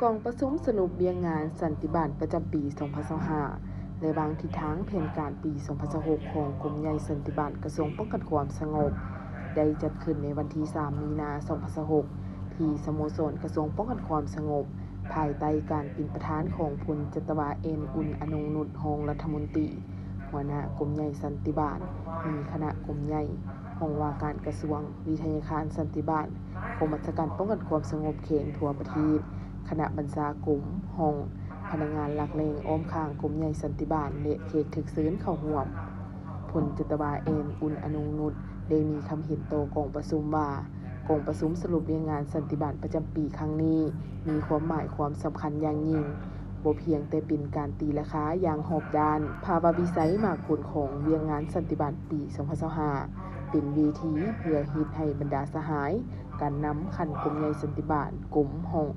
ກອງປະຊຸມສະຫຼຸບວຽກງານສັນຕິບານປະຈຳປີສອງພັນຊາວຫ້າ ແລະ ວາງທິດທາງແຜນການປີສອງພັນຊາວຫົກ ຂອງກົມໃຫຍ່ສັນຕິບານກະຊວງປ້ອງກັນຄວາມສະຫງົບ ໄດ້ຈັດຂຶ້ນໃນວັນທີສາມ ມີນາ ສອງພັນຊາວຫົກ ທີ່ສະໂມສອນກະຊວງປ້ອງກັນຄວາມສະຫງົບ ພາຍໃຕ້ການເປັນປະທານຂອງພົນຈັດຕະວາ ແອນ ອຸ່ນ ອະນົງນຸດ ຮອງລັດຖະມົນຕີ ຫົວໜ້າກົມໃຫຍ່ສັນຕິບານ, ມີຄະນະກົມໃຫຍ່, ຫ້ອງວ່າການກະຊວງ, ວິທະຍາຄານສັນຕິບານ, ກອງບັນຊາການປ້ອງກັນຄວາມສະຫງົບແຂວງທົ່ວປະເທດ, ຄະນະບັນຊາກົມ, ຫ້ອງ, ພະນັກງານຫຼັກແຫຼ່ງອ້ອມຂ້າງກົມໃຫຍ່ສັນຕິບານ ແລະ ແຂກຖືກເຊີນເຂົ້າຮ່ວມ. ພົນຈັດຕະວາ ແອນ ອຸ່ນ ອະນົງນຸດ ໄດ້ມີຄຳເຫັນຕໍ່ກອງປະຊຸມວ່າ, ກອງປະຊຸມສະຫຼຸບວຽກງານສັນຕິບານປະຈຳປີຄັ້ງນີ້ ມີຄວາມໝາຍຄວາມສຳຄັນຢ່າງຍິ່ງ, ບໍ່ພຽງແຕ່ເປັນການຕີລາຄາຢ່າງຮອບດ້ານພາວະວິໄສໝາກຜົນຂອງວຽກງານສັນຕິບານປີສອງພັນຊາວຫ້າ ເປັນເວທີເພື່ອເຮັດໃຫ້ບັນດາສະຫາຍ ການນຳຂັ້ນກົມໃຫຍ່ສັນຕິບານ, ກົມ, ຫ້ອງ,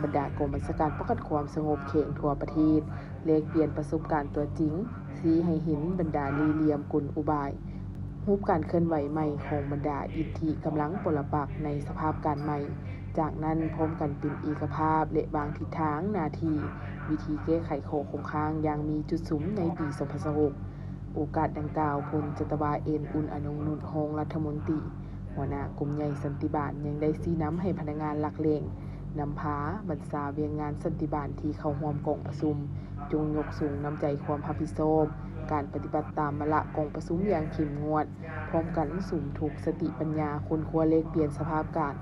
ບັນດາກອງບັນຊາການປ້ອງກັນຄວາມສະຫງົບແຂວງທົ່ວປະເທດ ແລກປ່ຽນປະສົບການຕົວຈິງ, ຊີ້ໃຫ້ເຫັນບັນດາເລ່ຫຼ່ຽມກົນອຸບາຍ, ຮູບການເຄື່ອນໄຫວໃໝ່ຂອງບັນດາອິດທິກຳລັງປໍລະປັກໃນສະພາບການໃໝ່. ຈາກນັ້ນພ້ອມກັນເປັນເອກະພາບ ແລະ ວາງທິດທາງ, ໜ້າທີ່, ວິທີແກ້ໄຂຂໍ້ຄົງຄ້າງຢ່າງມີຈຸດສຸມໃນປີສອງພັນຊາວຫົກ. ໂອກາດດັ່ງກ່າວ, ພົນຈັດຕະວາ ແອນ ອຸ່ນ ອະນົງນຸດ ຮອງລັດຖະມົນຕີ ຫົວໜ້າກົມໃຫຍ່ສັນຕິບານ ຍັງໄດ້ຊີ້ນຳໃຫ້ພະນັກງານຫຼັກແຫຼ່ງນຳພາບັນຊາວຽກງານສັນຕິບານທີ່ເຂົ້າຮ່ວມກອງປະຊຸມ ຈົ່ງຍົກສູງນ້ຳໃຈຄວາມຮັບຜິດຊອບ, ການປະຕິບັດຕາມມາລະກອງປະຊຸມຢ່າງເຂັ້ມງວດ, ພ້ອມກັນສຸມທຸກສະຕິປັນຍາຄົ້ນຄວ້າແລກປ່ຽນສະພາບການ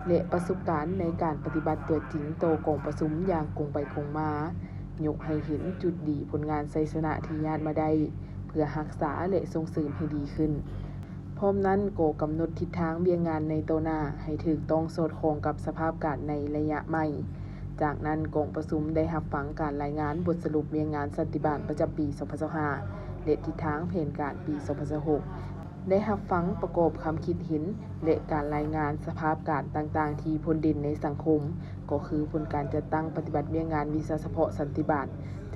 ແລະ ປະສົບການໃນການປະຕິບັດຕົວຈິງຕໍ່ກອງປະຊຸມຢ່າງກົງໄປກົງມາ, ຍົກໃຫ້ເຫັນຈຸດດີຜົນງານໄຊຊະນະທີ່ຍາດມາໄດ້ ເພື່ອຮັກສາ ແລະ ສົ່ງເສີມໃຫ້ດີຂຶ້ນ. ພ້ອມນັ້ນກໍກຳນົດທິດທາງວຽກງານໃນຕໍ່ໜ້າໃຫ້ຖືກຕ້ອງສອດຄ່ອງກັບສະພາບການໃນໄລຍະໃໝ່. ຈາກນັ້ນກອງປະຊຸມໄດ້ຮັບຟັງການລາຍງານບົດສະຫຼຸບວຽກງານສັນຕິບານປະຈຳປີສອງພັນຊາວຫ້າ ແລະ ທິດທາງແຜນການປີສອງພັນຊາວຫົກ, ໄດ້ຮັບຟັງປະກອບຄຳຄິດເຫັນ ແລະ ການລາຍງານສະພາບການຕ່າງໆທີ່ພົ້ນເດັ່ນໃນສັງຄົມ, ກໍຄືຜົນການຈັດຕັ້ງປະຕິບັດວຽກງານວິຊາສະເພາະສັນຕິບານ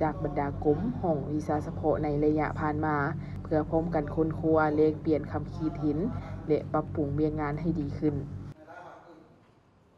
ຈາກບັນດາກົມ, ຫ້ອງວິຊາສະເພາະໃນໄລຍະຜ່ານມາ ເພື່ອພ້ອມກັນຄົ້ນຄວ້າ, ແລກປ່ຽນຄຳຄິດເຫັນ ແລະ ປັບປຸງວຽກງານໃຫ້ດີຂຶ້ນ.